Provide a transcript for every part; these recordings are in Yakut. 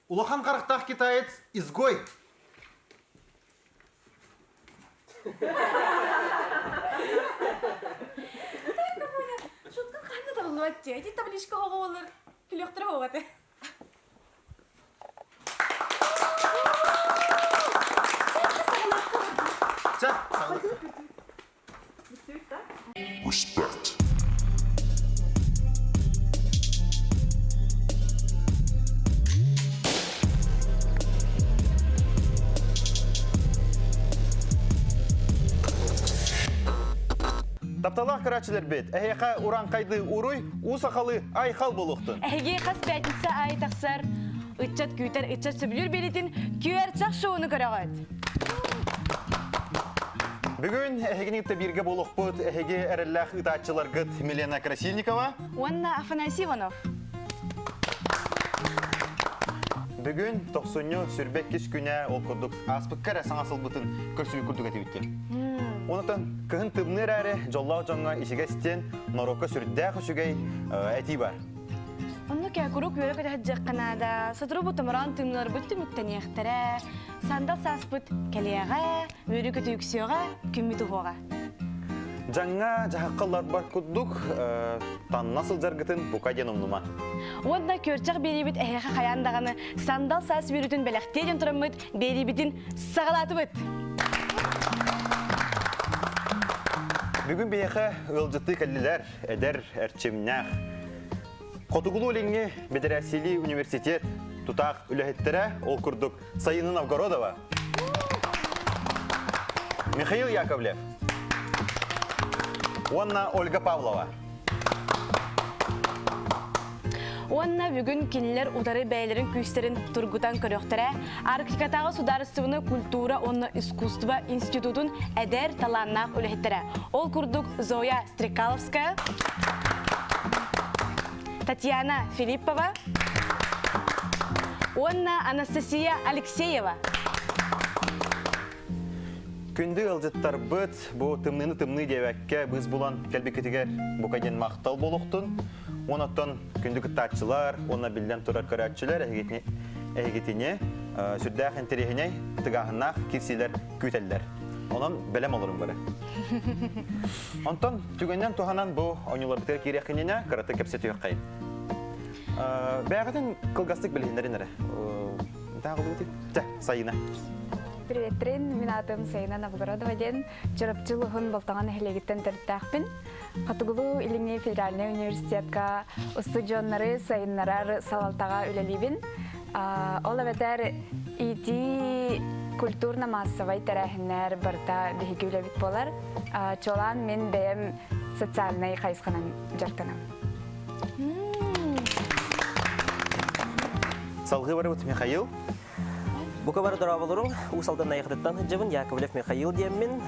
Улахан харахтаах китаец изгой. Шутка ханна табыллыбат дии. Ити табличка оҕолор күлүөхтэрэ оҕо Чэ, Respect. Тапталаах көрөөччүлэрбит, эһиэхэ урааҥхайдыы уруй, уу сахалыы айхал буолуохтун. Эһиги хас пятница аайы тахсар ыччат күүтэр ыччат сөбүлүүр биэриитин Күөрчэх шоуну көрөҕүт. Бүгүн эһигини кытта бииргэ буолуохпут эһиги эрэллээх ыытааччыларгыт Милена Красильникова уонна Афанасий Иванов. Бүгүн тохсунньу сүрбэ иккис күнэ ол курдук ааспыкка эрэ саҥа сылбытын көрсүбүт курдук этибиттин. Онтон кыһын тымныы эрээри дьоллоох дьоҥҥо ичигэс диэн норуокка сүрдээх үчүгэй этии бар. Онно куруук үөрэ көтө сылдьыахха наада. Сотору бу томороон тымныыларбыт түмүктэниэхтэрэ. Сандал сааспыт кэлиэҕэ, үөрүү-көтүү үксүөҕэ, күммүт уһуоҕа. Дьаҥҥа дьаһахха ылларбар курдук танна сылдьаргытын бука диэн умнума. Уонна күөрчэх биэриибит эһиэхэ хайаан даҕаны сандал саас үөрүүтүн бэлэхтиэ диэн тураммыт биэриибитин саҕалаатыбыт. Бүгүн биһиэхэ ыалдьыттыы кэллилэр эдэр, эрчимнээх. Хотугулуу-Илиҥҥи Бэдэрээссийэлии университет тутаах үлэһиттэрэ, ол курдук Сайыны Новгородова, Михаил Яковлев уонна Ольга Павлова. Уонна бүгүн кинилэр утары бэйэлэрин күүстэрин тургутан көрүөхтэрэ. Арктикатааҕы судаарыстыбаны культура уонна искусство институтун эдэр талааннаах үлэһиттэрэ. Ол курдук Зоя Стрекаловская, Татьяна Филиппова уонна Анастасия Алексеева. Күндү ыалдьыттарбыт, бу тымныыны тымныы диэбэккэ быыс булан кэлбиккитигэр бука диэн махтал буолуохтун. Онон күндү кыттааччылар уонна биллэн турар көрөөччүлэр эһигитини сүрдээх интэриэһинэй, тыгааһыннаах киирсиилэр күүтэллэр. Онон бэлэм олорун бары. Онтон түгэнинэн туһанан бу оонньууларбытыгар киириэххининэ кыратык кэпсэтиэххэйин. Бэйэҕитин кылгастык билиһиннэрин эрэ. Тааҕылыытый? Чэ, Сайына. Приветтрин, мин аатым Сайына Новгородова диэн Чурапчы улууһун Болтоҥо нэһилиэгиттэн төрүттээхпин. Хотугулуу Илиҥҥи федеральнай университетка устудьуоннары сайыннарар салалтаҕа үлэлиибин. Ол эбэтэр ИТ культурно-массовай тэрээһиннэр барыта биһиги үлэбит буолар. Чуолаан мин бэйэм социальнай хайысханан дьарыктанабын. Салгыы барыбыт Михаил. Бука бары дорооболорум. Уус Алдан Найахытыттан сылдьабын. Яковлев Михаил диэммин.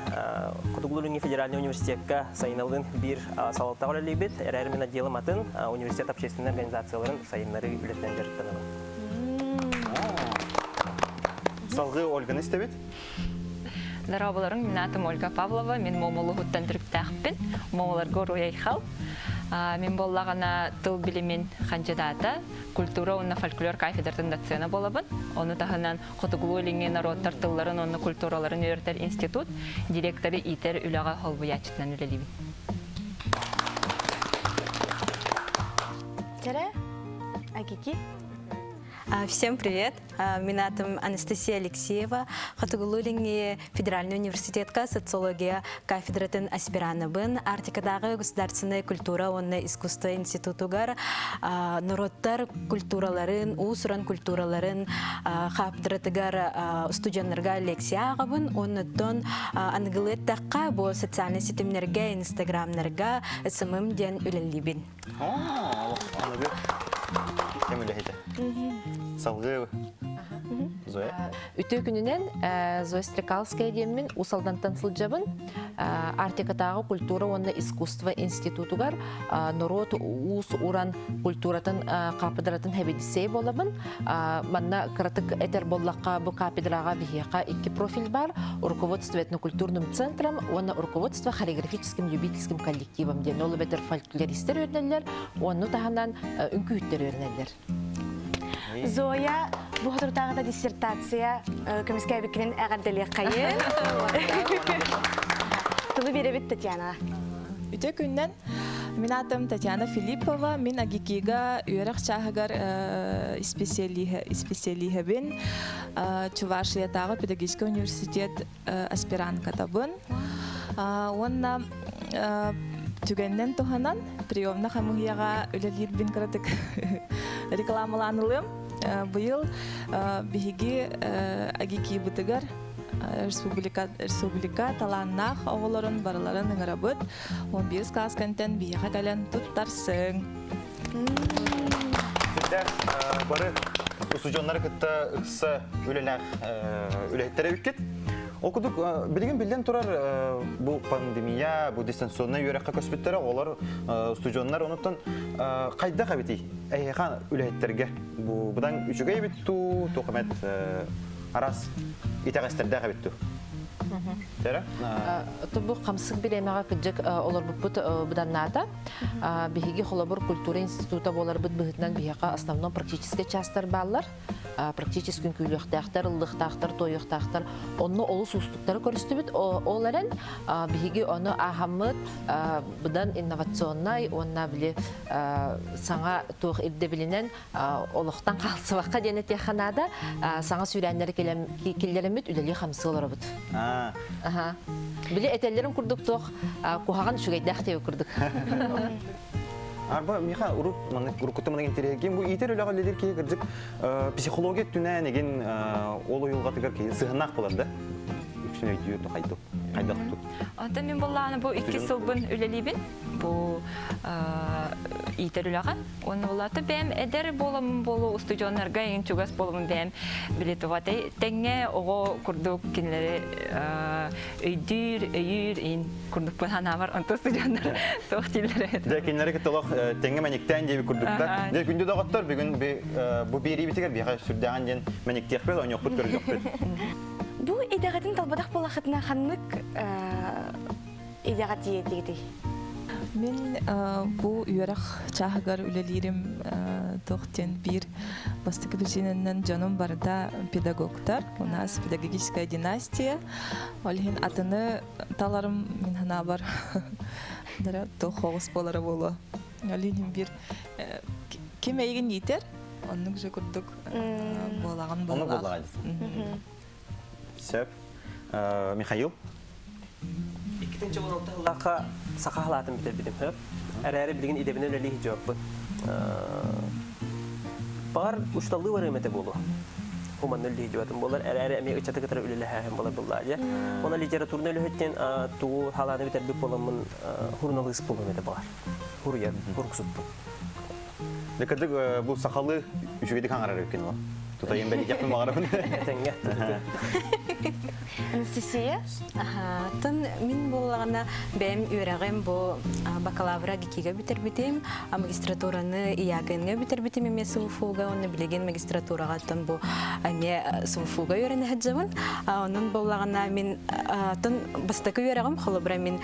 Хотугулуу-Илиҥҥи федеральнай университекка сайыналыын биир салалтаҕа үлэлиибит. Эрээри мин отделым атын университет общественнай организацияларын сайыннарыы үлэтинэн дьарыктанабын. Салгыы Ольганы истэбит. Дорооболоруҥ, мин аатым Ольга Павлова, мин Момолуһуттан төрүттээхпин. Момоларга уруй-айхал. Мин буоллаҕына тыл билимин хандьыдаата, культура уонна фольклор кафедратын доцена буолабын. Ону таһынан Хотугулуу-Илиҥҥи норуоттар тылларын уонна культураларын үөрэтэр институт директоры иитэр үлэҕэ холбуйааччытынан үлэлиибин. Кэрэ, Агики. Всем привет! Мин аатым Анастасия Алексеева, Хотугулуу-Илиҥҥи федеральный университетка социология кафедратын аспиранабын, Арктикатааҕы государственная культура уонна искусство институтугар норуоттар культураларын, уус-уран культураларын кафедратыгар студеннарга лекция ааҕабын, оннуттан аныгылыы эттэххэ, бу социальнай ситимнэргэ, инстаграмнарга СММ диэн үлэлиибин. Аныгы кэм үлэһитэ. Салгыы Зоя. Үтүө күнүнэн Зоя Стрекалская диэммин Уус Алдантан сылдьабын. Арктикатааҕы культура уонна искусство институтугар норуот уус-уран культуратын кафедратын хэбидиссэй буолабын. Манна кыратык этэр буоллахха, бу кафедраҕа биһиэхэ икки профиль бар. Руководство этнокультурным центром уонна руководство хореографическим любительским коллективом диэн. Ол эбэтэр фольклористар үөрэнэллэр, онну таһынан үҥкүүһүттэр үөрэнэллэр. Зоя. Бу соторутааҕыта диссертация көмүскээбиккинэн эҕэрдэлиэххэйин. Тылы биэрэбит Татьяна. Үтө күннэн мин атым Татьяна Филиппова, мин АГИКИга үөрэх чааһыгар исписэлииһэбин, Чувашиятааҕы педагогическай университет аспиранткатабын. Уонна түгэннэн туһанан приемна хамыһыйаҕа үлэлиирбин кыратык рекламалаан ылыам. Быйыл биһиги АГИКИбытыгар республика, республика талааннаах оҕолорун барыларын ыҥырабыт. 11 класс кэнтэн биһиэхэ кэлэн туттарсыҥ. Сүрдээх бары устудьуоннары кытта ыкса үлэлээх үлэһиттэр эбиккит. Ол курдук билигин биллэн турар бу пандемия, бу дистанционнай үөрэххэ көспүттэрэ оҕолор, устудьуоннар онуттан хайдах эбитий? Эһиэхэ үлэһиттэргэ бу быдан үчүгэй эбит дуу, туох эмэт араас итэҕэстэрдээх эбит дуу? Тэра? Бу хамсык бириэмэҕэ кырдьык олорбуппут быданнаата. Биһиги холобур культура института буоларбыт быһыытынан биһиэхэ основном практическай частар бааллар. Практически үҥкүүлүөхтээхтэр, ыллыахтаахтар, туойуохтаахтар. Онно олус уустуктары көрүстүбүт. Ол эрэн биһиги ону ааһаммыт быдан инновационнай уонна били саҥа туох ирдэбилинэн олохтон хаалсыбакка диэн этиэххэ наада. Саҥа сүүрээннэри киллэрэммит үлэлии-хамсыы олоробут. Били этэллэрин курдук туох куһаҕан үчүгэйдээх диэбит курдук. Арба миха урут маннык уруккута маннык интэриэһиргиим бу иитэр үлэҕэ үлэлиир киһи кырдьык психология өттүнэн эгин ол уйулҕатыгар киһи сыһыаннаах буолар да үксүн өйдүүр да хайдах хайдах туту Онтон мин буллааны бу икки сылбын үлэлиибин бу иитэр үлэҕэ Уонна булаата бэйэм эдэр буоламмын буолуо устудьуоннарга эҥин чугас буоламмын бэйэм били туга тэҥҥэ оҕо курдук кинилэри өйдүүр, өйүүр ин курдукпун санаабар онто устудьуоннар туох дииллэрэ. Дьэ кинилэри кытта олох тэҥҥэ мэниктээн диэбит курдуктар. Дьэ күндү доҕоттор бүгүн бу биэриибитигэр биһиэхэ сүрдээҕин диэн мэниктиэхпит, оонньуохпут, көрүөхпүт. Бу идэҕитин талбатах буолаххытына ханнык идэҕэ тиийэтигитий? Мин бу үөрэх чааһыгар үлэлиирим туох диэн биир бастакы причинанан дьонум барыта педагогтар. У нас педагогическая династия. Ол иһин атыны таларым мин санаабар туох оҕус буолара буолуо. Ол иһин биир ким эйигин иитэр, оннук же курдук буолаҕын буоллаҕын. Сөп. Михаил? Иккитинчи 16 сыллаахха саха халаатын бүтэрбитим сөп. Эрээри билигин идэбинэн үлэлии сылдьыбаппын. Баҕар учууталлыы барыам этэ буолуо. Хуманна үлэлии сылдьыбатым буолар. Эрээри эмиэ ыччаты кытары үлэлэһээһин буолар буоллаа дьэ. Онон литературнай үлэһиттэн тугу халааны бүтэрбит буоламмын суруналыыс буолуом этэ баҕар. Хуруйар, хуруксуппун. Дьэ кырдьык бу сахалыы үчүгэйдик хаҥарар эбиккин ол. Тутайын бэлиэтиэхпин баҕарабын. Этэҥҥэ. Анастасия? Тон мин буоллаҕына бэйэм үөрэҕим бу бакалавра ГИКига бүтэрбитим, магистратураны ИАГН-га бүтэрбитим эмиэ СВФУ-га, уонна билигин магистратураҕа тон бу эмиэ СВФУ-га үөрэнэ сылдьабын. Онон буоллаҕына мин тон бастакы үөрэҕим холобура мин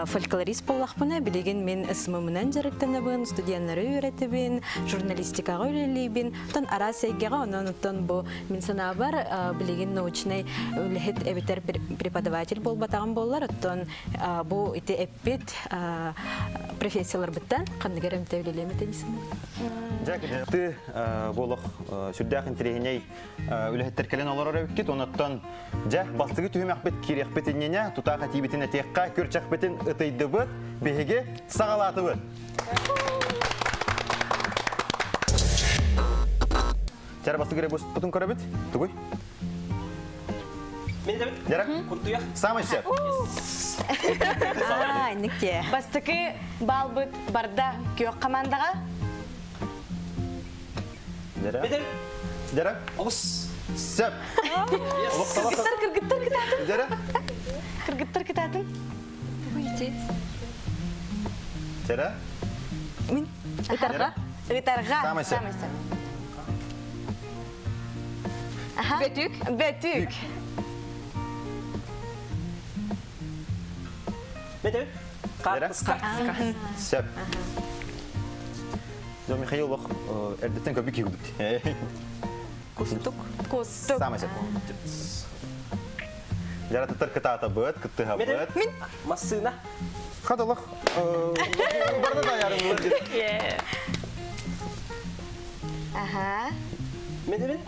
фольклорист буоллахпына, билигин мин СММ-нан дьарыктанабын, студеннары үөрэтэбин, журналистикаҕа үлэлиибин. Оттон араас эйгэҕэ, онон оттон бу мин санаабар билигин научнай үлэһит эбэтэр преподаватель буолбатаҕым буоллар, оттон бу ити эппит профессияларбыттан ханнык эрэ эмтэ үлэлиэм этэ дии саныыбын. Дьэ, ты буолуох сүрдээх интэриэһинэй үлэһиттэр кэлэн олорор эбиккит. Онуттан дьэ, бастакы түһүмэхпит киириэхпит иннинэ тутаах этиибитин этиэххэ, күрчэхпитин ытыйдыбыт, биһиги саҕалаатыбыт. Чара бастакы ребуспутун көрөбүт. Тугуй? Мен этэбит. Дьара? Куртуйах. Самый сөп. Инникте. Бастакы балбыт барда күөх командаҕа. Дьара? Бетер. Дьара? Оҕус. Сөп. Кыргыттар, кыргыттар кытаатын. Дьара? Кыргыттар кытаатын. Дьара? Мин ытарга. Ытарга. Самый сөп. Бөтүк. Бөтүк. Бетер. Дьара? Хаартыска. Сөп. Дьэ, Михаил олох эрдэттэн көбүк киһи курдук. Кустук. Кустук. Самый сөп. Жаратыттар кытаатабыт, кыттыһабыт. Мин. Массыына. Хатылых. Барда да ярым. Аха. Мен мен.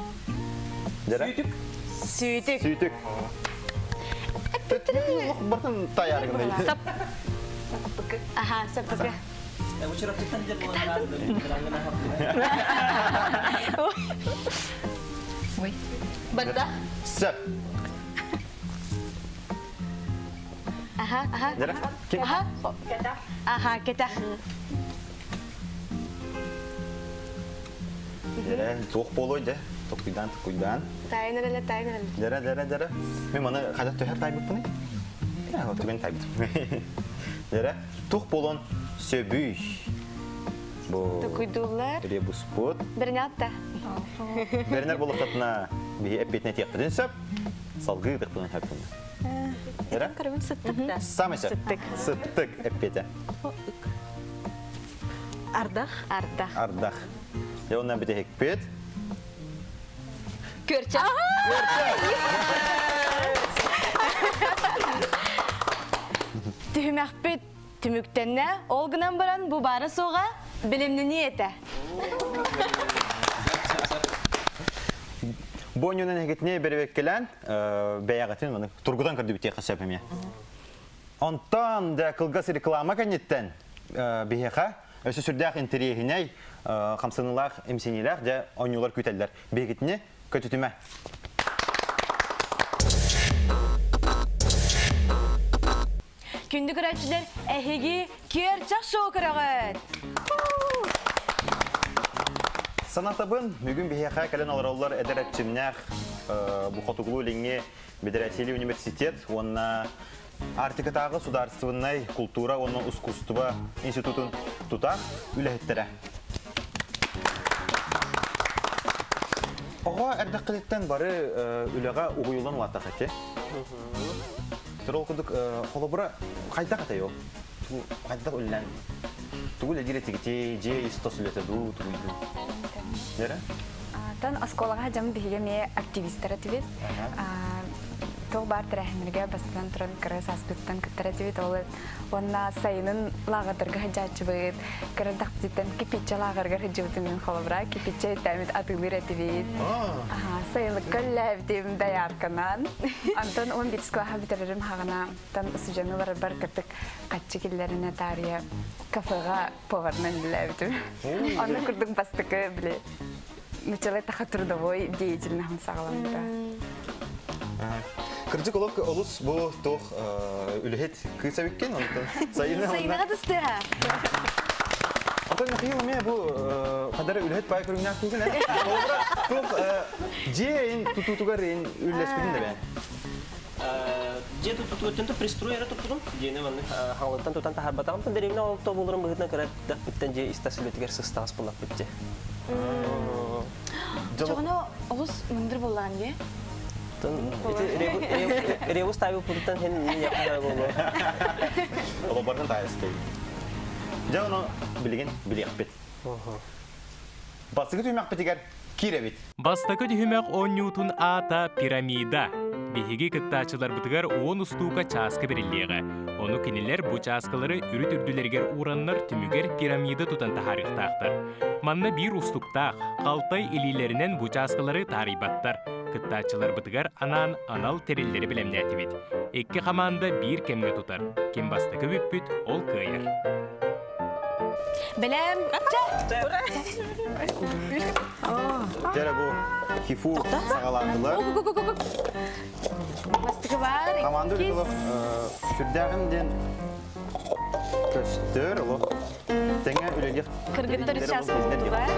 Сүүтүк. Сүүтүк. Сүүтүк. Бартын таярыгын. Сап. Саппыкы. Аха, саппыкы. Ой. Бардах. Сөп. Аха, аха. Аха. Аха, кетах. Дьэрэ, туох буолуой дьэ? Токуйдаан, токуйдаан. Тайын эрэлэ, тайын эрэлэ. Дьэрэ, дьэрэ, дьэрэ. Мен маны хадат төһөр тайбыппыный? Түгэн тайбытым. Дьэрэ, туох буолуон сөбүй? Бу Токуйдууллар. Ребуспут. Бернятта. Бернер болуқтатына биһи эппетіне тиэхпитин сөп. Салгыы тыхпытын хөппүн. Дьэрэ? Көрөбүн сыттык да. Самый сөп. Сыттык. Сыттык эппете. Ардах. Ардах. Ардах. Дьэ оннан бүтэһикпит. Көрчө. Түһүмэхпит түмүктэннэ, ол гынан баран бу баара суоҕа билимнини этэ. Бу онньунан эһигитини бэрэбиэккэлээн бэйэҕитин маны тургутан көрдүбүт сөп эмиэ. Онтон дьэ кылгас реклама кэнниттэн биһиэхэ өссө сүрдээх интэриэһинэй, хамсаныылаах, имсэниилээх дьэ оонньуулар күүтэллэр. Биһигитини көтүтүмэ. Күндү көрөөччүлэр, эһиги Күөрчэх шоу көрөҕүт! Санатабын, бүгүн биһиэхэ кэлэн олороллор эдэр эрчимнээх бу Хотугулуу-Илиҥҥи Бэдэрээссийэлии университет уонна Арктикатааҕы судаарыстыбаннай култуура уонна ускуустуба институтун тутаах үлэһиттэрэ. Оҕо эрдэххититтэн бары үлэҕэ уһуйуллан улааттах эти. Ол курдук холобура хайдах этэй ол? Хайдах үллэн? Тугу үлэлиир этигити, дьиэ ис тос үлэтэ дуу, тугуй дуу? Нэрэ? Тан оскуолаҕа дьон биһиги эмиэ активистар этибит. Тыл баар тэрээһиннэргэ бастатан туран кыра сааспыттан кыттар этибит. Ол уонна сайынын лааҕырдарга сылдьааччыбыт. Кыра эрдэхпититтэн кипиччэ лааҕырыгар сылдьыбытым мин холобура. Кипиччэ үттээмит атыылыыр этибит. Сайылыкка үллээбитим доярканан. Антон 11 кылааһа бүтэрэрим хаҕына тан устудьуону барарбар кырдык хаччы киллэринэ таарыйа кафеҕа поварынан үлэлээбитим. Онно курдук бастакы били начало таха трудовой деятельностьын саҕаламмыта. Кырдьык олох олус бу туох үлэһит кыыс эбиккин онтон сайына Сайынаҕа тыстыаха. Онтон Михаил эмиэ бу хадара үлэһит баай көрүҥнээх киһигин ээ. Холобура туох дьиэ ин тутуутугар ин үллэспитин да бэйэн. Дьиэ тутуутуттан пристрой эрэ туппутум. Дьиэни маннык хаҥалыттан тутан таһаарбатаҕым. Дэриэбинэ ол тобулурун быһыытынан кыра эрдэхпиттэн дьиэ ис-тас үлэтигэр сыстаҕас буллахпыт дьэ. Чоҕоно олус мындыр буоллаҕын дии. Ребус таайбыппытыттан һин мин буолуо. Олобаргын таайыстый. Дьэ ону билигин билиэхпит. Бастакы түһүмэхпитигэр киирэбит. Бастакы түһүмэх оонньуутун аата «Пирамида». Биһиги кыттааччыларбытыгар 10 устуука чааскы бэриллиэҕэ. Ону кинилэр бу чааскылары үрүт үрдүлэригэр уураннар түмүгэр пирамида тутан таһаарыахтаахтар. Манна биир устуктаах, халтай илиилэринэн бу чааскылары таарыйбаттар. Кыттааччыларбытыгар анаан анал тэриллэри бэлэмнээтибит. Икки хамаанда биир кэмҥэ тутар. Ким бастакы бүппүт, ол кыайар. Бэлэм. Чэ. Дьэрэ бу хифу саҕалаатылар. Бастакы бар. Команда үлэтэ сүрдээҕин диэн көстөр олох тэҥэ үлэлиэх Кыргыттар сейчас буолдулар.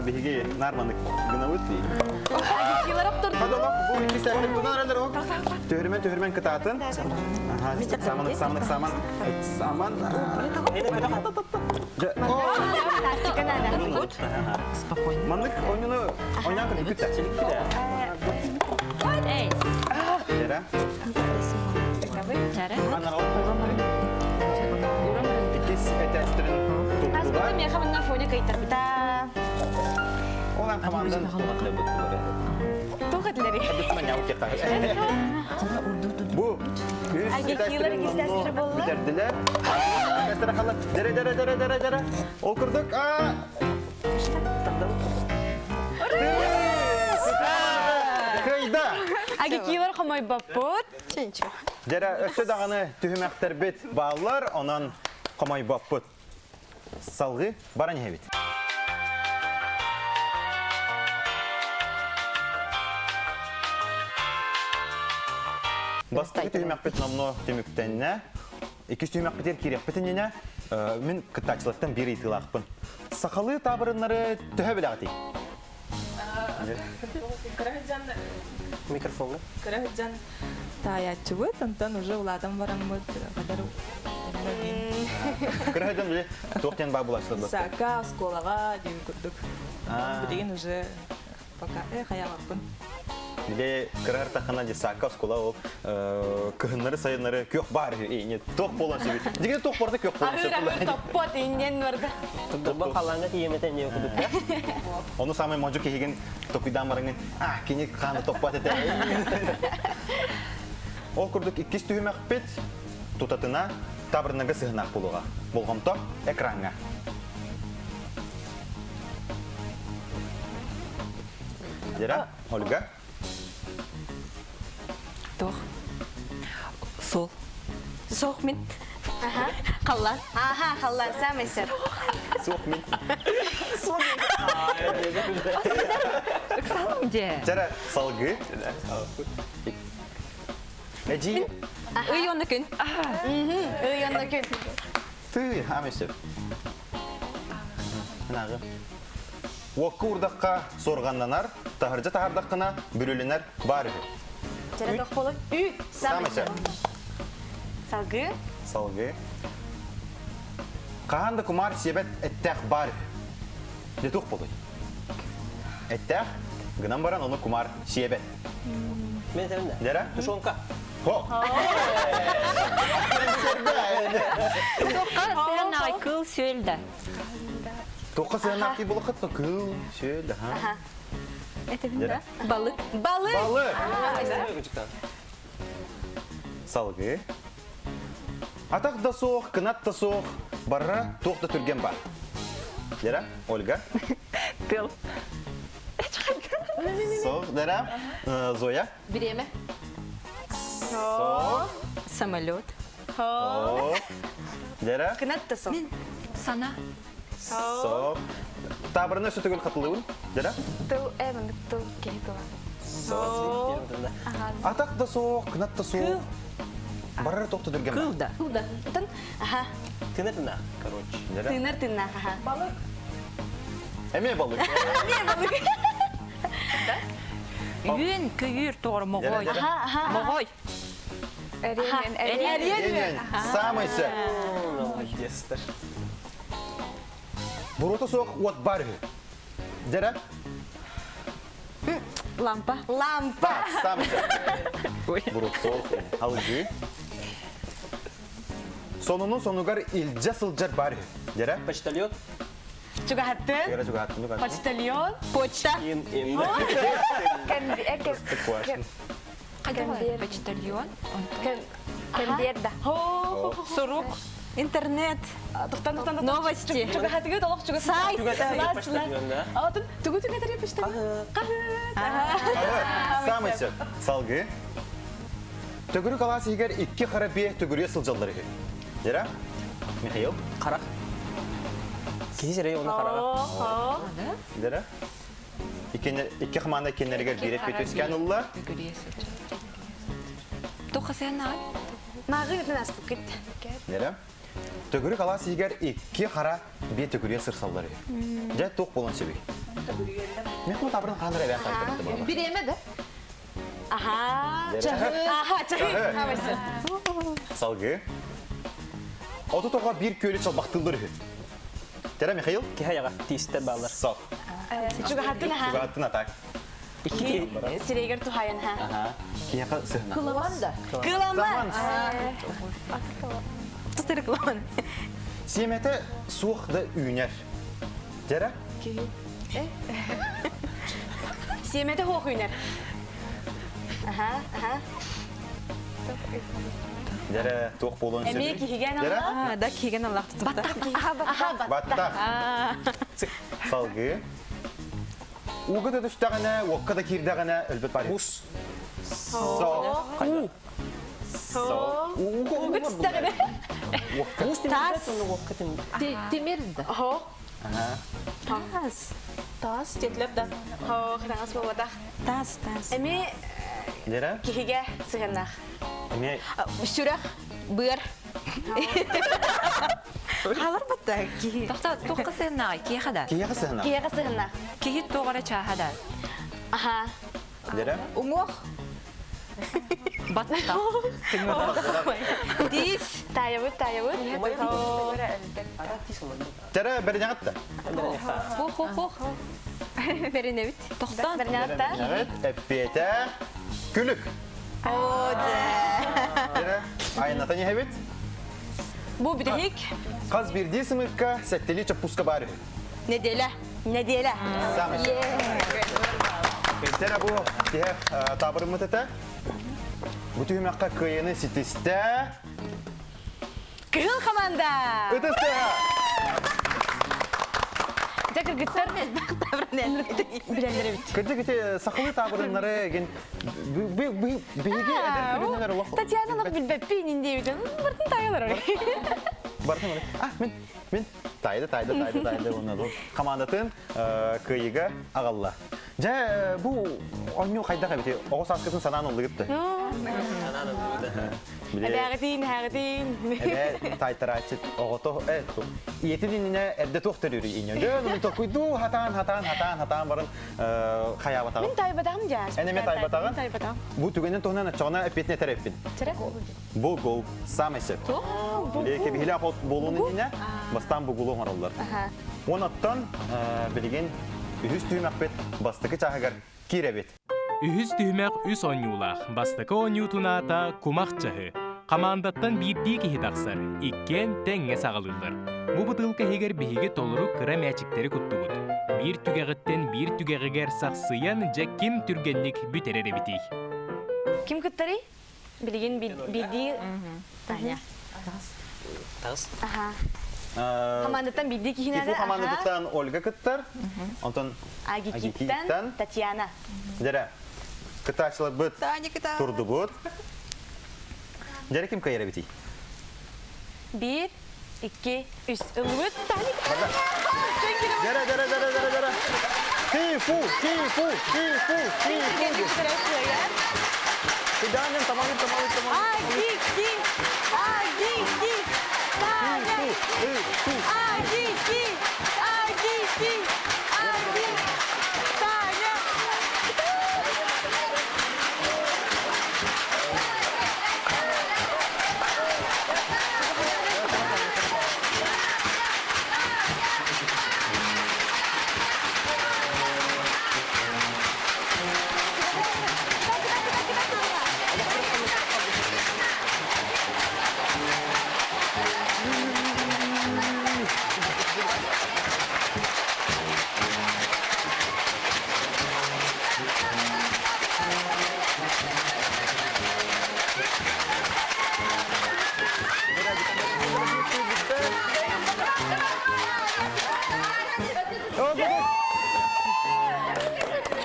Биһиги нарманык гынабыт дии. Килар Бу икки тунан эрэлэр ол. Төһөрмөн төһөрмөн кытаатын. Саман саман саман саман. Спокойно. Маннык ойнуну ойнаан көрдүк күттэ. Эй, Жара. Жара. Иккис этээстерин. миэхэ манна Фоня кыйтарбыта. Ол эн командан Туох этилери? Бу үс этээстэрин бүтэрдилэр. Этээстэрэ халла. Дэрэ дэрэ дэрэ дэрэ дэрэ. Ол курдук Кыайда! Агикилар хомойбоппут. Дьэрэ өссө даҕаны түһүмэхтэрбит бааллар, онон хомойбоппут. Салгыы баран иһэбит. Бастакы түһүмэхпит номнуо түмүктэннэ. Иккис түһүмэхпитигэр киириэхпит иннинэ мин кыттааччылартан биир ыйытыылаахпын. Сахалыы таабырыннары төһө билэҕитий? Микрофоҥҥа. Кыра сылдьан таайааччыбыт, онтон уже улаатан бараммыт кадар Кыра сылдьан били туох диэн баа булааччылар Сака, оскуолаҕа диэн курдук. Билигин уже пока э хайаабаппын. Били кыра артаххына детсадка оскуола ол кыһыннары сайыннары күөх баар үһү туох буолан сөбүй дигин туох барда күөх буолан Аһыыр аһыыр топпот иннен барда. Тутурба халлааҥҥа тиийэмэтэ не кудук да. Ону самай модьу киһигин токуйдаан бараҥын а кини хааны топпот этэ. Ол курдук иккис түһүмэхпит тутатына табырнага сыһынаах буолуоҕа. Болҕомто экраҥҥа. Лера, Ольга. Туох? Сол. Суох мин. Аха. Халлаан. Аха, халлаан самый сэр. Суох мин. Ыксалым де. Жара салгы. Эжи. Ый онно күн. Ый онно күн. Ты, амесеп. Нагы. Уокка уурдахха суорҕаннанар, таһырдьа таһаардаххына бүрүлэнэр баар үһү. Дьэрэ тохполу үүт Саамай сөп. Салгыы. Салгыы. Хаһан да кумаар сиэбэт эттээх баар үһү. Дьэ туох буолуй? Эттээх, гынан баран ону кумаар сиэбэт. Мен этэбин да. Дьэрэ? Тушенка. Хо! Туохха сыһыаннаҕай кыл сүөл да. Туохха сыһыаннаах дии буолаххыт да кыл, сүөл, аха. Этэбин да. Балык. Балык. Балык. Салгыы. Атах да суох, кынат да суох, барра туох да түргэн бар. Лера, Ольга. Тыл. Суох, Лера, Зоя. Бириэмэ. Суох. Самолет. Суох. Лера. Кынат да суох. Сана. Суох. Табырына өссө төгүл хатылыбын. Лера. Тыл, э, маннык тыл киһи тыла. Суох. Атах да суох, кынат да суох. Барар тохто түргэн. Кыл да. Кыл да. Тын, аха. Тыынар тыыннаах, короче. Лера. Тыынар тыыннаах, аха. Балык. Эмиэ балык. Эмиэ балык. Үөн көйүүр тоҕор моҕой. Моҕой. Эриэн, эриэн. Эриэн. Самый сөп. Молодецтар. Буруота суох уот бар үһү. Дьэрэ? Лампа. Лампа. Самый сөп. Буруот суох. Алгыы. Сонуну сонугар илдьэ сылдьар бар үһү. Дьэрэ? Почтальон. Чугаһаттын. Дьэрэ чугаһаттын. Почтальон. Почта. Ин, ин. Почтальон. Кэмбиэр да. Сурук. Интернет. Тухтан тухтан Новости. Чугаһатыгы толох чугас. Сайт. Почтальон, да. Атын тугу түгэтери почтальон. Хаһыт. Самый сөп. Салгыы. Төгүрүк алаас иһигэр икки хара биэ төгүрүйэ сылдьаллар үһү. Дера? Михаил? Харах. Киһи сирэйэ уонна хараҕа. Дера? Икки хамаанда кинилэригэр биир эппит үскээн ылла. Туха сыһыаннаҕай? Мааҕы бүтүн аспыккыт. Дера? Төгүрүк алаас иһигэр икки хара биэ төгүрүйэ сырсаллар үһү. Дьэ, туох буолан сөбүй? Мехмут табырын хааныр эбээн тартырды Бириэмэ да? Аха. Чаһы. Аха, чаһы. Хамайсы. Салгыы. Оту тоҕо биир күөлү чалбахтыыллар үһү. Тера Михаил? Киһи аяҕа тиистэр бааллар. Сок. Чугаһаттын аха. Чугаһаттын атак. Икки. Сирейгер тухайан ха. Аха. Киһиэхэ сыһына. Кыламан да. Кыламан. Тутыр кыламан. Сиэмэтэ суох да үүнэр. Дьэрэ? Киһи. Сиэмэтэ хуох үүнэр. Аха, аха. Дьэрэ туох буолуон сөбүй? Эмиэ киһигэ аналлаах. Да, киһигэ аналлаах тутукта. Аха, баттах. Салгыы. Ууга да түстэҕинэ, уокка да киирдэҕинэ өлбөт бар. Бус. Со. Со. Ууга түстэҕинэ. Бус Таас. Тимир да. Хо. Таас. Таас тетлер да. Хо, таас буолбатах. Таас, таас. Эмиэ Дьэрэ? киһигэ сыһыаннаах. Эмиэ Сүрэх, быар. Халар батта киһи. Тохта туохха сыһыннаҕай? Киэхэ да? киһиэхэ сыһыаннаах. Киһиэхэ сыһыаннаах. Киһи туох эрэ чааһа да? Аха. Дьэрэ? Уҥуох. Баттах. Тиис. Таайабыт, таайабыт. Дьэрэ бэринэҕит да? Хух, хух, хух. Бэринэбит. Тохтон. Бэринэҕит да? Бэринэҕит. Эппиэтэ күлүк. О, дьэ. Дьэрэ айаннатан иһэбит. Бу бүтэһик. Хас биирдии сымыыкка сэттэлии чоппуска баар үһү. Неделя. Неделя. Самый. Дьэрэ бу тиһэх таабырыммыт этэ. Бу түһүмэххэ кыайыны ситистэ. Кыһыл команда! Ытыс тыаһа! Дьэ кыргыттар билэллэр эбит. Кырдьык ити сахалыы таабырыннары эгин биһиги эдэр көлүөнэлэр олох Татьяна олох билбэппин индиэбитин бартын таайалар Бартын а мин мин тайды тайды тайды тайды уонна командатын кыайыга аҕалла. Дьэ бу оонньуу хайдах эбити оҕо сааскытын санаан ыллыгыт да? Санаан ыллыгыт. Эбээҕитин, эһээҕитин. Эбээ таайтарааччы оҕото э ийэтин иннинэ эрдэ туох төрүүрүй инньэ. Дьэ, ну токуйдуу хатаан хатаан хатаан хатаан баран хайаабатаҕым. Мин таайбатаҕым дьэ. Эн эмэ таайбатаҕын? Таайбатаҕым. Бу түгэнин туһунан оччоҕуна эппиэтин этэр эппин. Бу гол самый сөп. Кэбиһилээх от буолуон иннинэ бастаан бугулу оҥороллор. Онон билигин үһүс түһүмэхпит бастакы чааһыгар киирэбит. Үһүс түһүмэх үс оонньуулаах. Бастакы оонньуутун аата «Кумах чаһы». Хамаандаттан биирдии киһи тахсар, иккиэн тэҥҥэ саҕалыыллар. Бу бытыылка иһигэр биһиги толору кыра мээчиктэри куттубут. Биир түгэҕиттэн биир түгэҕигэр сахсыйан, дьэ ким түргэнник бүтэрэр эбитий? Ким кыттарый? Билигин биирдии Таня. Таас. Аха. Хамаандаттан биирдии киһи ХИФУ хамаандатыттан Ольга кыттар. Онтон Агикиттан Татьяна. Дьэрэ, кыттааччыларбыт турдубут. Дьэрэ ким кыайар эбитий? Биир, икки, үс. Ылбыт Таня. Дьэрэ, дьэрэ, дьэрэ, дьэрэ, дьэрэ. ХИФУ, ХИФУ, ХИФУ, ХИФУ. Кыдаанын тамагын, тамагын, тамагын. Агики, Агики, Таня. ХИФУ, Агики, Агики, Аги, Таня.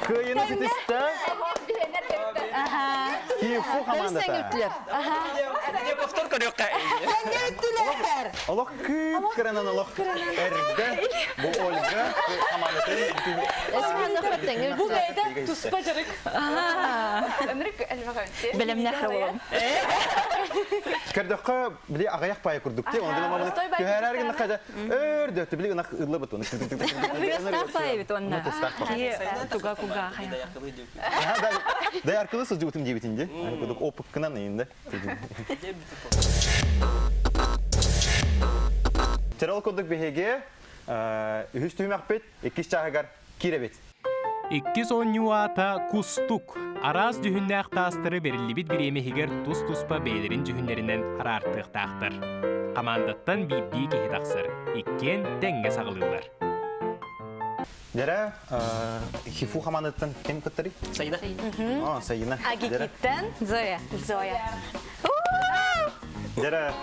Кыайыны ситистэ. ХИФУ хамаандата. Повтор көрүөххэ. Олох кыып кыранан олох эрдэ. Бу Ольга хамаандатын Бу бэйэтэ туспа дьарык. Өмүрүк элбэх өттү. Бэлэмнээх болом. Көрдөххө били аҕыйах паайа курдук ти онон маны түһэрэр гыннахха дьэ өөр дөттү били ынах ыллабыт оны Тыстаах паайа бит онна. Киһи туга куга хайа. Да аркылы сылдьыбытым диэбитин ди. Кудук опыккынан ыйында. Терол курдук биһиги үһүс түһүмэхпит иккис чааһыгар киирэбит. Иккис оонньуу аата «Кустук». Араас дьүһүннээх таастары бэриллибит бириэмэ иһигэр тус-туспа бэйэлэрин дьүһүннэринэн араартыахтаахтар. Хамаандаттан биирдии киһи тахсар, иккиэн тэҥҥэ саҕалыыллар. Дэрэ ХИФУ хамаандаттан ким кыттарый? Сайына. О, Сайына. АГИКиттен Зоя. Зоя. Дэрэ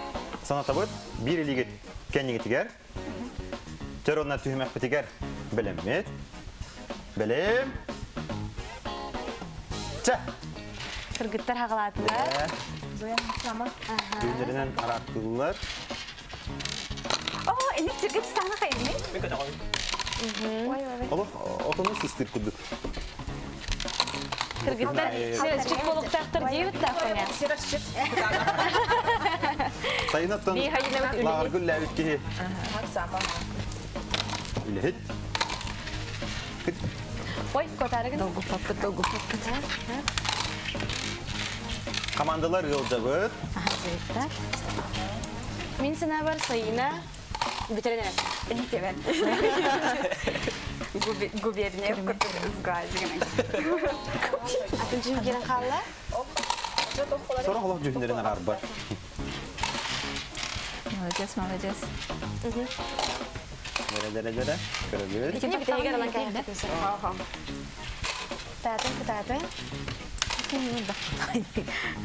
санатабыт биир илиигит кэннигитигэр төр онна түһүмэхпитигэр бэлэммит. Бэлэм. Чэ! Кыргыттар хаҕалаатылар. Зоя сама. Түүннэринэн араактыллар. Оо, инник сиргэ тустаана хайыный? Мен көтөҕөбүн. Олох отону сыстыр курдук. Кыргыттар сирасчыт болуктаахтар диэбит таахпаҥа. Сирасчыт. Сайынаттан лааҕырга үллээбит киһи. Үлэһит. Ой, котаарыгын. Долгуппаппыт, долгуппаппыт. Командалар ыалдьабыт. Мин санаабар Сайына бүтэрэн эрэр. Интебен. Губерниев курдук сглазигын. Атын дьүһүн киирэн хаалла. Сорох олох дьүһүннэрин араарбат. Молодец, молодец. Дэрэ дэрэ дэрэ. Көрөбүт. Итини бүтэһигэр ылан кээһэххитин сөп. Кытаатын, кытаатын.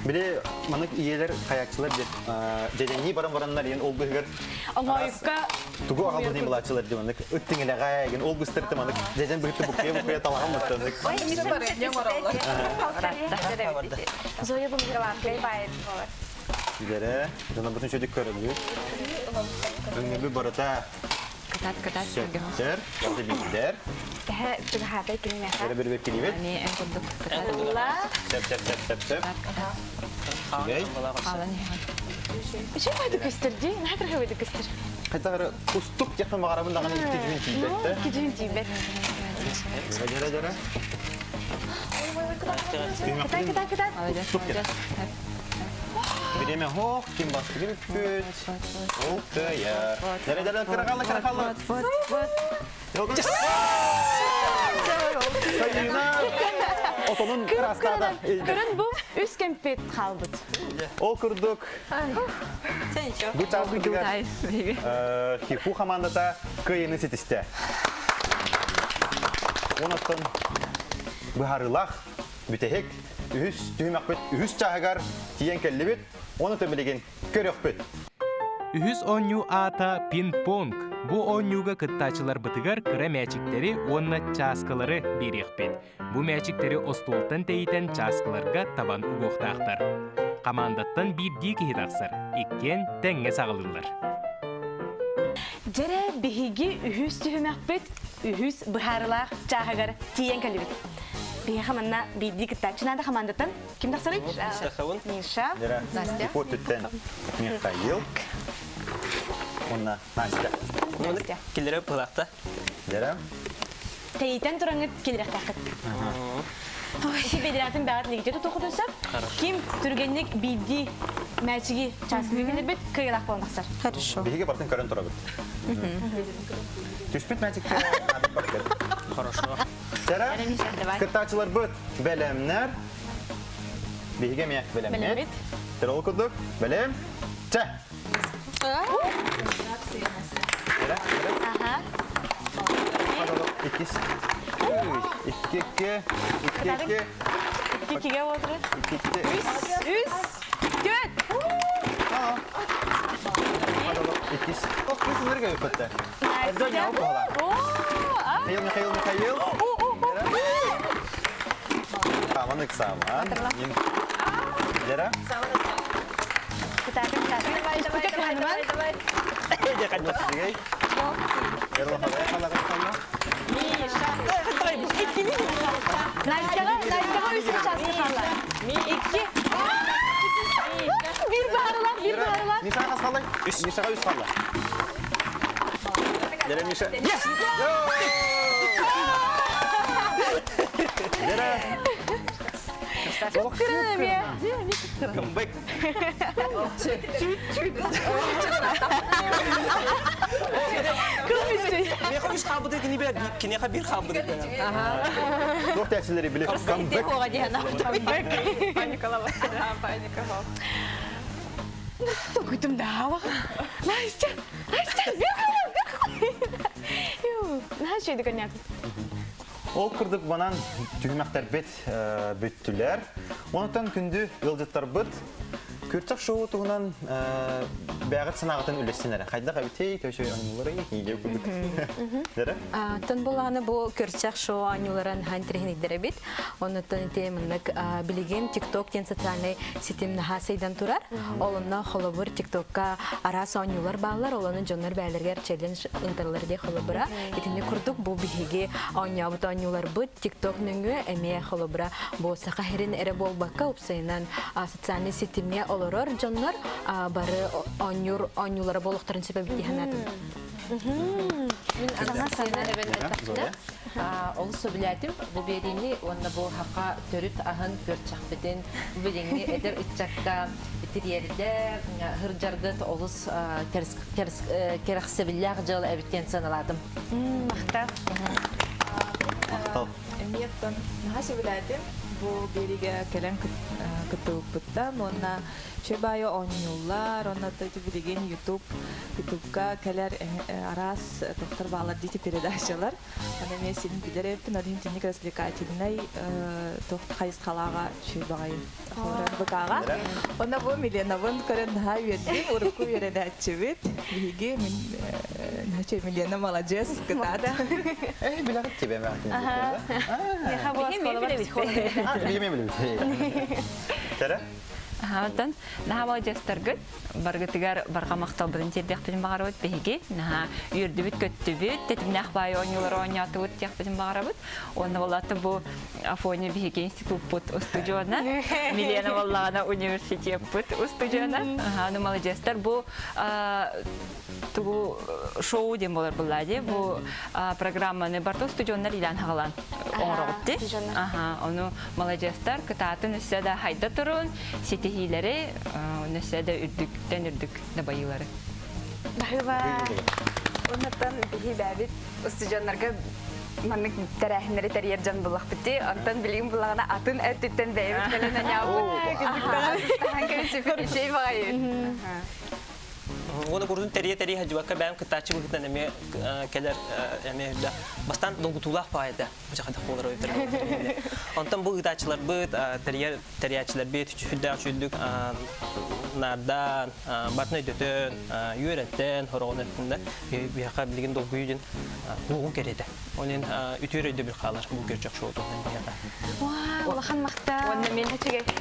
Били маннык ийэлэр хайааччылар дьэдьэннии баран бараннар иэн ол быһыгар Оҥоойукка тугу аҕалбытын былааччылар дии маннык ыт тиҥилэҕэ ген ол быстарты маннык дьэдьэн быһыты буккуйа буккуйа талаҕан мыттанык Зоя бұл Дэрэ, дьонобутун чөдүк көрөбүт. Өҥнөбү барыта Кытаат, кытаат. Сөптөр, бары билдер. Тэһэ тыгаһаата киниэхэ. Бары бір килибит. Ани эн курдук кытаат. Сөп, сөп, сөп, сөп, сөп. Үчүгэй. Хаалан иһэн. Үчүгэй байды көстөр дии, наһаа кырыһы байды көстөр. Хайдах устук диэхпин баҕарабын даҕаны икки дьүһүн тиийбэт. Икки дьүһүн тиийбэт. Дьэрэ, дьэрэ, дьэрэ. Кытай, кытай, кытай. Устук диэн. Бириэмэ хоох, ким бастыгы бүппүт. Ол кыайар. Дьэрэ, дьэрэ, кырахалла, кырахалла. Вот, вот. Сайына отонун кырастаада. Көрөн бу үс кэмпит хаалбыт. Ол курдук бу часпытыгар ХИФУ хамаандата кыайыны ситистэ. Онон быһаарыылаах бүтэһик үһүс түһүмэхпит үһүс чааһыгар тиийэн кэллибит. Ону билигин көрүөхпүт. Үһүс оонньуу аата пинг-понг. Бу оонньууга кыттааччыларбытыгар кыра мээчиктэри уонна чааскылары биэриэхпит. Бу мээчиктэри остуолтан тэйитэн чааскыларга табан угуохтаахтар. Хамаандаттан биирдии киһи тахсар, иккиэн тэҥҥэ саҕалыыллар. Дьэрэ биһиги үһүс түһүмэхпит үһүс быһаарылаах чааһыгар тиийэн кэлибит. Биһиэхэ манна биирдии кыттааччы наада хамаандаттан Ким тахсарый? Миша. Миша. Настя. Түттен Михаил. Уонна Настя. Настя. Киллереп пылакта. Дәрә. Тэйтен тураңыт келирехтахыт. Ити бедератын бәғат лигите тутухутун сөп. Ким түргенник бидди мәчиги часкы келербит кыйылақ болон тахсар. Хорошо. Биһиги бартын көрөн турабыт. Түспүт мәчикте Хорошо. Дәрә. Кыттаачыларбыт бэлэмнэр. Биһиги эмиэ бэлэммит. Бэлэммит. Терол курдук. Бэлэм. Чэ. Ага. Иккис. Икки, икки, икки, икки. Иккиге отыры. Икки, икки. Үс, үс, төрт. Иккис. Ох, күс энергия өпөттө. Михаил, Михаил, Михаил. Саман ыксаман. Лера? Кытаатын, кытаатын. Давай, давай, давай. Настяға, Настяға үсін часқы қалла. Икки. Бір бағарылар, бір бағарылар. Мишаға қалай? Мишаға үс қалла. Лера, Миша. Yes! Лера. Comeback. Меха үс хаабыты кини бер кинеха бир хаабыты. Туох тәсилери биле. Comeback. Паникалава. Паникалава. Токутум да. Настя, Настя, бир қалла, бир қалла. Наһаа үчүгэйдик оонньоотум. Ол курдук банан түһүмэхтэрбит бүттүлэр. Онтон күндү ыалдьыттарбыт Күртэх шоу туһунан бэйэҕит санааҕытын үллэстин эрэ. Хайдах эбитий, төсөй оонньуулары иһиигэ курдук. Дэрэ? Тон булааны бу Көрчэх шоу оонньууларын хаан тириһиниддер эбит. Оннуттан ити маннык билигин TikTok диэн социальнай ситим наһаа сайдан турар. Ол онно холобур TikTokка араас оонньуулар бааллар, ол ону дьоннор бээлэригэр челлендж ыыталлар дии холобура. Итини курдук бу биһиги оонньообут оонньууларбыт TikTok нөҥүө эмиэ холобура бу саха сирин эрэ буолбакка уопсайынан социальнай ситимҥэ олорор дьоннор бары оонньуур оонньуулара буолуохтарын сөп эбит дии санаатым. Мин саҥа сыана эбэн эттэхпинэ, олус сөбүлээтим бу биэриини уонна бу хаха төрүт аһын күөрчэхпитин билиҥҥи эдэр ыччакка тириэрдэ сылдьаргыт олус кэрэхсэбиллээх дьыала эбит диэн сыаналаатым. Махтал. Махтал. Эмиэттэн наһаа сөбүлээтим. Бу биэриигэ кэлэн кыттыбыппыттан уонна Чэ баайы оонньууллар, уонна билигин YouTube, YouTubeка кэлэр араас тохтор баалар дии передачалар. Аны эмиэ син билэр эбиппин, ол иһин итинник развлекательнай туох хайысхалааҕа үчүгэй баҕайы РБК-ҕа. Онно бу Миленабын көрөн наһаа үөрдүм, урукку үөрэнээччибит. Биһиги мин значит Милена маладьыас кытаат. Эй, билэҕит тебе мэхтин. Миха бу оскуолабар психолог. Биһиги билэбит. Тере? Оттон наһаа маладьыастаргыт баргытыгар барҕа махталбытын тиэрдиэхпитин баҕарабыт биһиги. Наһаа үөрдүбүт-көттүбүт, тэтимнээх баайы оонньуулары оонньоотубут диэхпитин баҕарабыт. Уонна буоллаата бу Афоня биһиги институппут устудьуона, Милена буоллаҕына университеппыт устудьуона. Аха, ну маладьыастар бу тугу шоу диэн буолар булла дии. Бу программаны барта устудьуоннар илээн хагалаан оҥороҕут дии. Аха, ону маладьыастар кытаатын өссө да хайда турун, ситиһиилэри, өссө да үрдүктэн үрдүк дабайыылары. Баһыба. Оннуттан биһи бэбит устудьуоннарга маннык тэрээһиннэри тэрийэр дьон буллахпыт дии. Онтон билигин буллаҕына атын өттүттэн бэйэбит кэлэн аньаабыт. Кэбисиппит үчүгэй баҕайы. Уонна курдун тэрийэ-тэрийэ сылдьыбакка бэйэм кыттааччы быһыытынан эмиэ кэлэр эмиэ үрдэ. Бастаан долгутуулаах баҕайы этэ. Бу хайдах буолар эбиттэр. Онтон бу ыытааччыларбыт, тэрийэр тэрийээччилэрбит сүрдээх үчүгүйдүк наардаан, батын өйдөтөн, үөрэтэн, хороҕон өттүндэ биһиэхэ билигин долгуйуу диэн куһугун кэриэтэ. Ол иһин үтүөр өйдөбүл хаалар бу көрчөх шоутунан биһиэхэ. Вау, улахан махтал. Уонна мин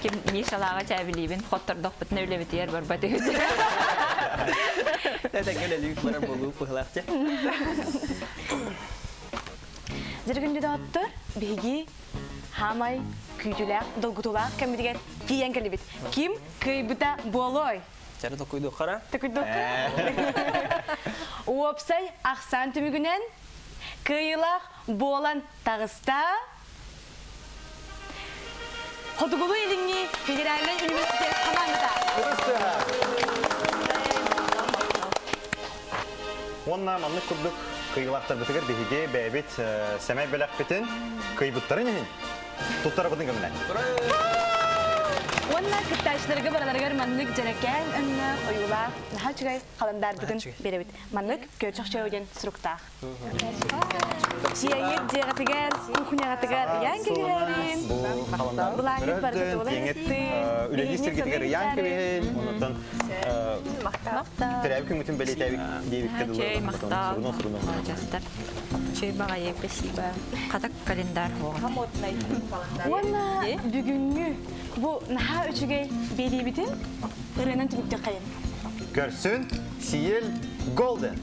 ким Мишалааҕа чээбилиибин хоттордохпутуна үлэбитигэр барбат үһү. Тэтэҥҥэ үлэлиибит барар буолуу быһылаах дьэ. Дьэргүндү доҕоттор, биһиги хаамай күүтүүлээх, долгутуулаах кэммитигэр тиийэн кэллибит. Ким кыайбыта буолуой? Чары токуйдуоххара. Токуйдуоххара. Уопсай ахсаан түмүгүнэн кыайыылаах буолан таҕыста Хотугулуу-Илиҥҥи федеральнай университет хамаандата. Уонна маннык курдук кыайыылаахтарбытыгар биһиги бэйэбит сэмэй бэлэхпитин кыайбыттарын иһин туттарабытын көмөлөөн. Уонна кыттааччыларга бараларыгар маннык дьэрэкээн өҥнөөх ойуулаах наһаа үчүгэй халандаарбытын биэрэбит. Маннык көчөх чөйө диэн суруктаах. Сиэйит дьиэҕитигэр, кухняҕытыгар ыйаан кэбиһэрин, былааҥҥыт барыта туолан иһиттин. Үлэлиир сиргитигэр ыйаан кэбиһин, оннуттан төрөөбүт күҥҥүтүн бэлиэтээбит диэбиккэ дылы. Чэй, махтал. Чэй баҕайы, спасибо. Хата календарь Уонна бүгүҥҥү бу наһаа үчүгэй биэриибитин ырыанан түмүктүөххэйин. Көрсүн, Сиэл Голден.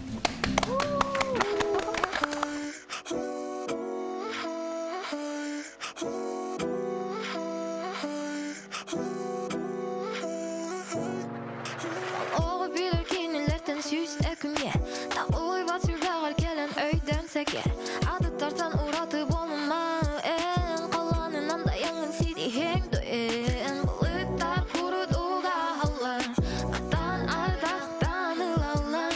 Оҕо билэр кинилэртэн сүүс өкүмҥэ Таҕыллыбат сүрбэҕэр кэлэн өйдөн сэкэр Атыттартан ураты буолума эн Халлаанынан дайаҥын ситиһиэҥ дуо эн Былыттар курут угаһаллар Аттан ардахтан ылаллар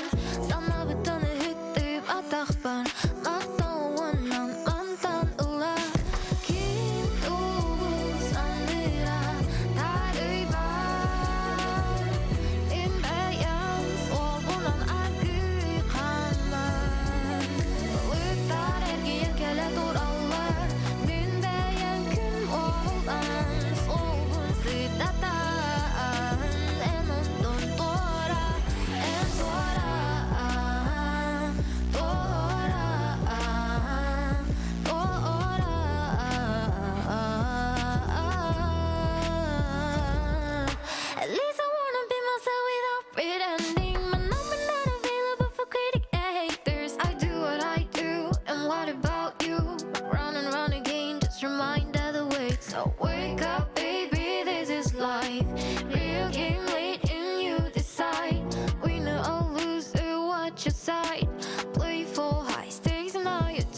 Санаабыттан ыһыктып атахпар Махтал уонна мантан ыла Ким тугу саныыра таарыйбат Мин бэйэм суолбунан аргыый хаамар Былыттар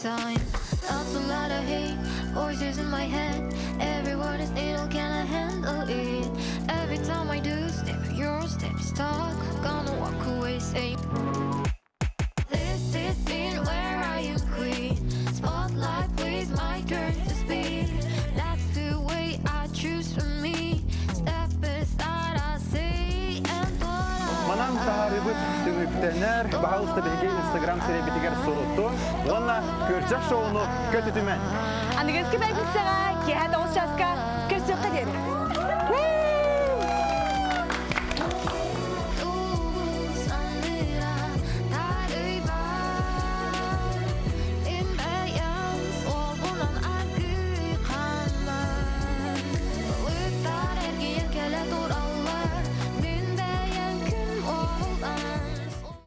time. That's a lot of hate, voices in my head. Every word is needle, can I handle it? Every time I do step, your steps talk. Gonna walk away saying. This is scene where I am queen. Spotlight, please, my turn to speak. That's the way I choose for me. Step aside, I see and put Манан таһаарыыбыт түмүктэнэр. Баһаалыста биһиги Инстаграм сирэйбитигэр суруттун. Уонна Күөрчэх шоуну көтүтүмэн. Аныгыскы пятницаҕа киэһэ 9 часка.